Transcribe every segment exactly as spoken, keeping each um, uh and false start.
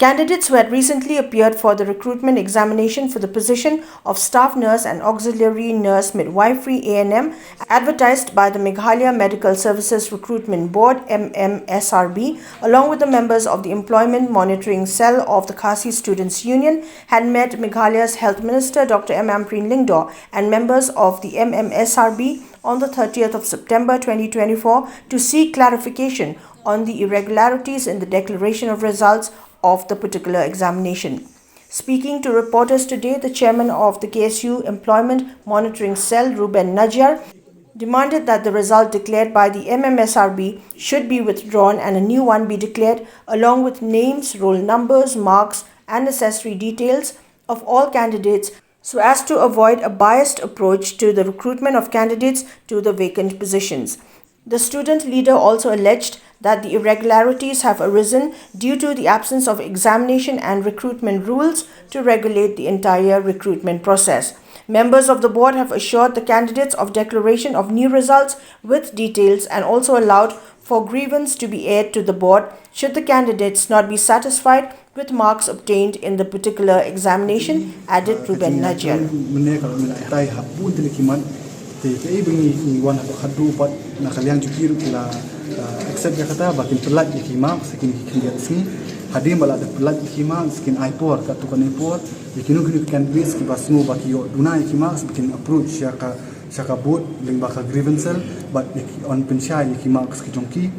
Candidates who had recently appeared for the recruitment examination for the position of staff nurse and auxiliary nurse midwifery A N M, advertised by the Meghalaya Medical Services Recruitment Board, M M S R B, along with the members of the Employment Monitoring Cell of the Khasi Students Union, had met Meghalaya's Health Minister Doctor M Ampareen Lyngdoh and members of the M M S R B on the thirtieth of September twenty twenty-four to seek clarification on the irregularities in the declaration of results of the particular examination. Speaking to reporters today, the chairman of the K S U Employment Monitoring Cell, Ruben Najiar, demanded that the result declared by the M M S R B should be withdrawn and a new one be declared, along with names, roll numbers, marks, and necessary details of all candidates, so as to avoid a biased approach to the recruitment of candidates to the vacant positions. The student leader also alleged that the irregularities have arisen due to the absence of examination and recruitment rules to regulate the entire recruitment process. Members of the board have assured the candidates of declaration of new results with details and also allowed for grievance to be aired to the board should the candidates not be satisfied with marks obtained in the particular examination, added Ruben Najiar. Mynne ka la mynta tai ha bun tylli ki mat. Te kaei ba ngi wan ha ka khadduh pat na ka liang jong ki ruh ki la accept ïa kata ba kin pyllait ïa ki marks ha kine ki khyndiat sngi. Hadien ba la dep pyllait ïa ki marks kin ai por, katto katne por ïa kino kino ki candidates kiba sngew ba ki ïoh duna ïa ki marks ba kin approach ïa ka sha ka board lyngba ka grievance cell bad ïa ki, yn pynshai ïa ki marks ki jong ki.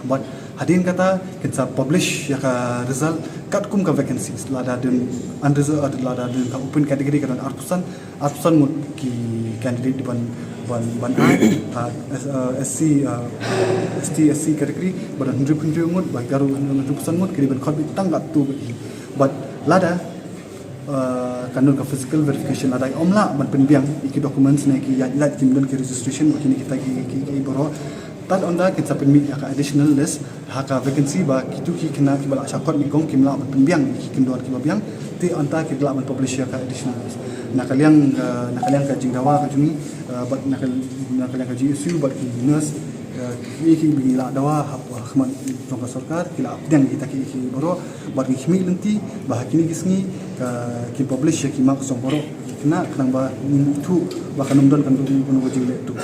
Bad hadien kata kin sa publish ïa ka result katkum ka vacancies. Lada don unreserved, lada don ka open category ka don arphew san, arphew san ngut ki candidate dei ban, ban, ban ai. Ka S, uh, S C, uh, S T, S C category ba don hynriew, hynriew ngut, ba Garo hynriew, hynriew phew san ngut, ki dei ban khot beit tang katto beit. Bad lada uh, ka don ka physical verification, lada ym lah ban pynbiang ïa ki documents ne ki ïaid lait, kim don ki registration bad kine kita ki, ki, ki baroh. Tad ynda kin sa pynmih ïa ka additional list ha ka vacancy ba kito ki khynnah kiba la shah khot nyngkong kim lah ban pynbiang ïa ki kyndon kiba biang. Te ynda ki lah ban publish ïa ka additional list. Na ka liang, uh, na ka liang ka jingdawa ka jong ngi, uh, bad na ka, na ka liang ka G S U bad ki nurse, uh, ki, ki ba ngi la dawa ha, ha khmat jong ka sorkar, ki la pdiang kita ki, ki baroh. Bad ngi khmih lynti ba ha kine ki sngi ka, kin publish ïa ki marks jong baroh ki khynnah, khnang ba ngin ithuh ba kan ym don, kan ym don ka jingleh tuh.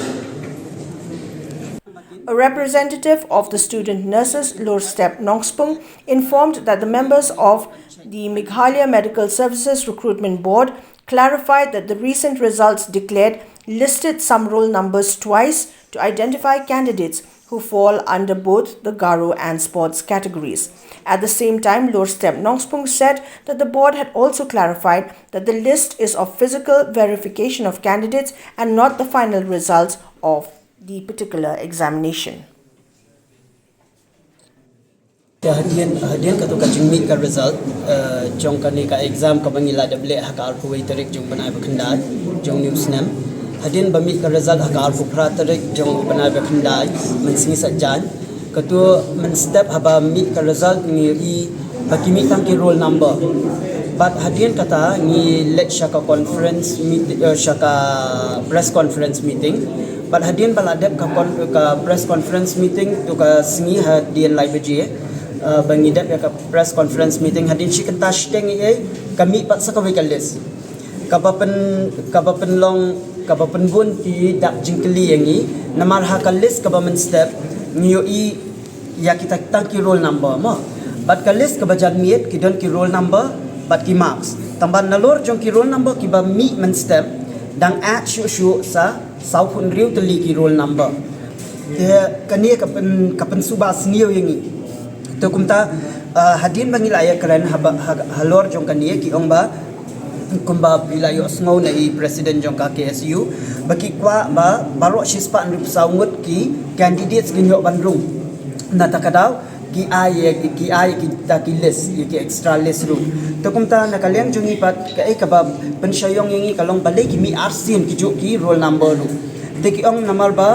A representative of the student nurses, Lorstep Nongspung, informed that the members of the Meghalaya Medical Services Recruitment Board clarified that the recent results declared listed some roll numbers twice to identify candidates who fall under both the Garo and sports categories. At the same time, Lorstep Nongspung said that the board had also clarified that the list is of physical verification of candidates and not the final results of the particular examination. Te hadien, hadien katto ka jingmih ka result, eh, jong kane ka exam kaba ngi la dep leh ha ka arphew wei tarik jong u bnai ba khyndai jong une u snem. Hadien ba mih ka result ha ka arphew phra tarik jong u bnai ba khyndai, mynsngi Saitjaiñ. Katto mynstep haba mih ka result ngi ïohi ba ki mih tang ki roll number. Bad hadien kata ngi leit sha ka conference meet-, eh, sha ka press conference meeting. Bad hadien ba la dep ka con-, ka press conference meeting, to ka sngi hadien lai baje, eh, ba ngi dep ïa ka press conference meeting, hadien shi kynta shiteng ïa ka mih pat sa kawei ka list. Kaba pyn-, kaba pynlong, kaba pynbun ki dak jingkylli ïa ngi, namar ha ka list kaba mynstep ngi ïohi ïa kita tang ki roll number mo. Bad ka list kaba janmiet ki don ki roll number bad ki marks. Tangba nalor jong ki roll number kiba mih mynstep dang add shuh shuh sa sawphew hynriew tylli ki roll number. Te kane ka pyn-, ka pynsuba sniew ïa ngi. Te kumta, ah, hadien ba ngi la ïakren haba, ha, halor jong kane ki ong ba kumba phi la ïohsngew na i president jong ka K S U ba ki kwah ba baroh shispah hynriewphew saw ngut ki candidates kin ïoh ban rung. Na kata ka daw ki ai, ki ai kita ki list, ïa ki extra list ruh. Te kumta na ka liang jong ngi pat kaei kaba pynshai ïong ïa ngi ka long balei ki mih arsien kijuh ki roll number ruh. Te ki ong namar ba,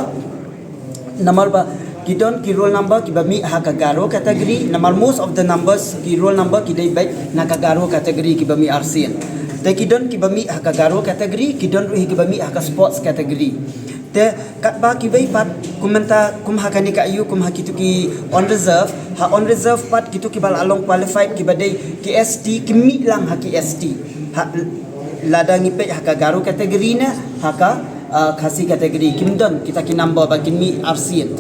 namar ba ki don ki roll number kiba mih ha ka Garo category, namar most of the numbers ki roll number ki dei beit na ka Garo category kiba mih arsien. Te ki don kiba mih ha ka Garo category, ki don ruh hi kiba mih ha ka sports category. Te katba kiwei pat, kum mynta, kum ha kane ka aiu, kum ha kitu ki unreserved, ha unreserved pat kitu kiba la long qualified kiba dei ki S T, ki mih lang ha ki S T. Ha, lada ngi peit ha ka Garo category ne ha ka, uh, Khasi category, kim don kita ki number ba kin mih arsien.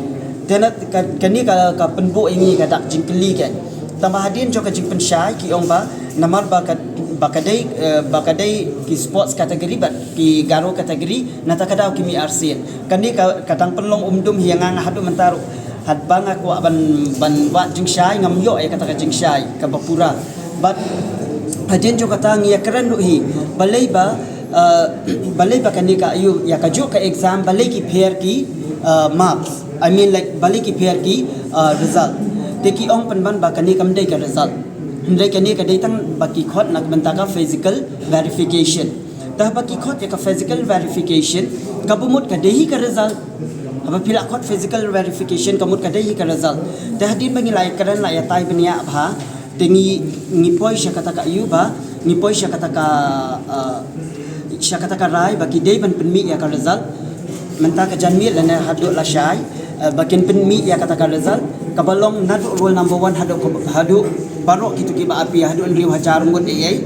Te na ka, kane ka, ka pynbok ïa ngi ka dak jingkylli kan. Tangba hadien jong ka jingpynshai ki ong ba namar ba ka, ba ka dei, uh, ba ka dei ki sports category bad ki Garo category, nangta ka daw ki mih arsien. Kane ka, ka dang pynlong umdum hi ïa nga, nga haduh mynta ruh, haba nga kwah ban, ban wad jingshai, ngam ïoh ïa kata ka jingshai kaba pura. Bad hadien jong kata ngi ïa kren ruh hi, balei ba, uh, balei ba kane ka aiu, ïa kajuh ka exam, balei ki pher ki, uh, marks, I mean, like, balei ki pher ki, uh, result. Te ki ong pynban ba kane kam dei ka result, hynrei kane ka dei tang ba ki khot na ka bynta ka physical verification. Te haba ki khot ïa ka physical verification, kaba mut ka dei hi ka result. Haba phi la khot physical verification, ka mut ka dei hi ka result. Te hadien ba ngi la ïa kren, la ïa tai bniah bha, te ngi, ngi poi sha kata ka aiu ba, ngi poi sha kata ka, uh, sha kata ka rai ba ki dei ban pynmih ïa ka result mynta ka janmiet lane haduh lashai, uh, ba kin pynmih ïa kata ka result, kaba long naduh roll number one haduh, haduh baroh kitu kiba appear, haduh hynriew hajar ngut ei ei.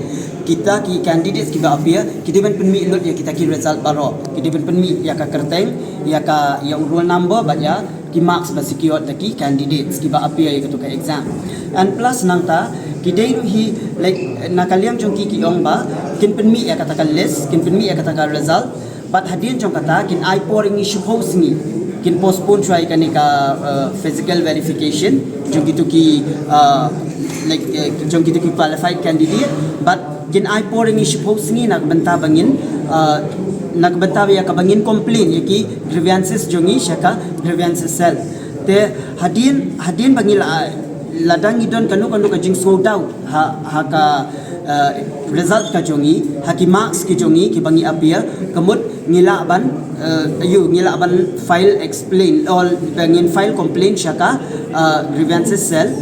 Kita ki candidates kiba appear, ki dei ban pynmih lut ïa kita ki result baroh, ki dei ban pynmih ïa ka kyrteng, ïa ka, ïa u roll number bad ïa ki marks ba secured da ki candidates kiba appear ïa katu ka exam. And plus nangta ki dei ruh hi, like, na ka liang jong ki, ki ong ba kin pynmih ïa kata ka list, kin pynmih ïa kata ka result. Bad hadien jong kata kin ai por ïa ngi shiphew sngi, kin postpone shuwa ïa kane ka, uh, physical verification jong kitu ki, uh, like, uh, jong kitu ki qualified candidate. Bad kin ai por ïa ngi shiphew sngi na ka bynta ba ngin, uh, na ka bynta ïa kaba ngin complain ïa ki grievances jong ngi sha ka grievances cell. Te hadien, hadien ba ngi la, lada ngi don kano kano ka jingsngewdoubt ha, ha ka, uh, result ka jong ngi, ha ki marks ki jong ngi kiba ngi appear, ka mut ngi lah ban, uh, aiu, ngi lah ban file explain, or ba ngin file complain sha ka, uh, grievances cell.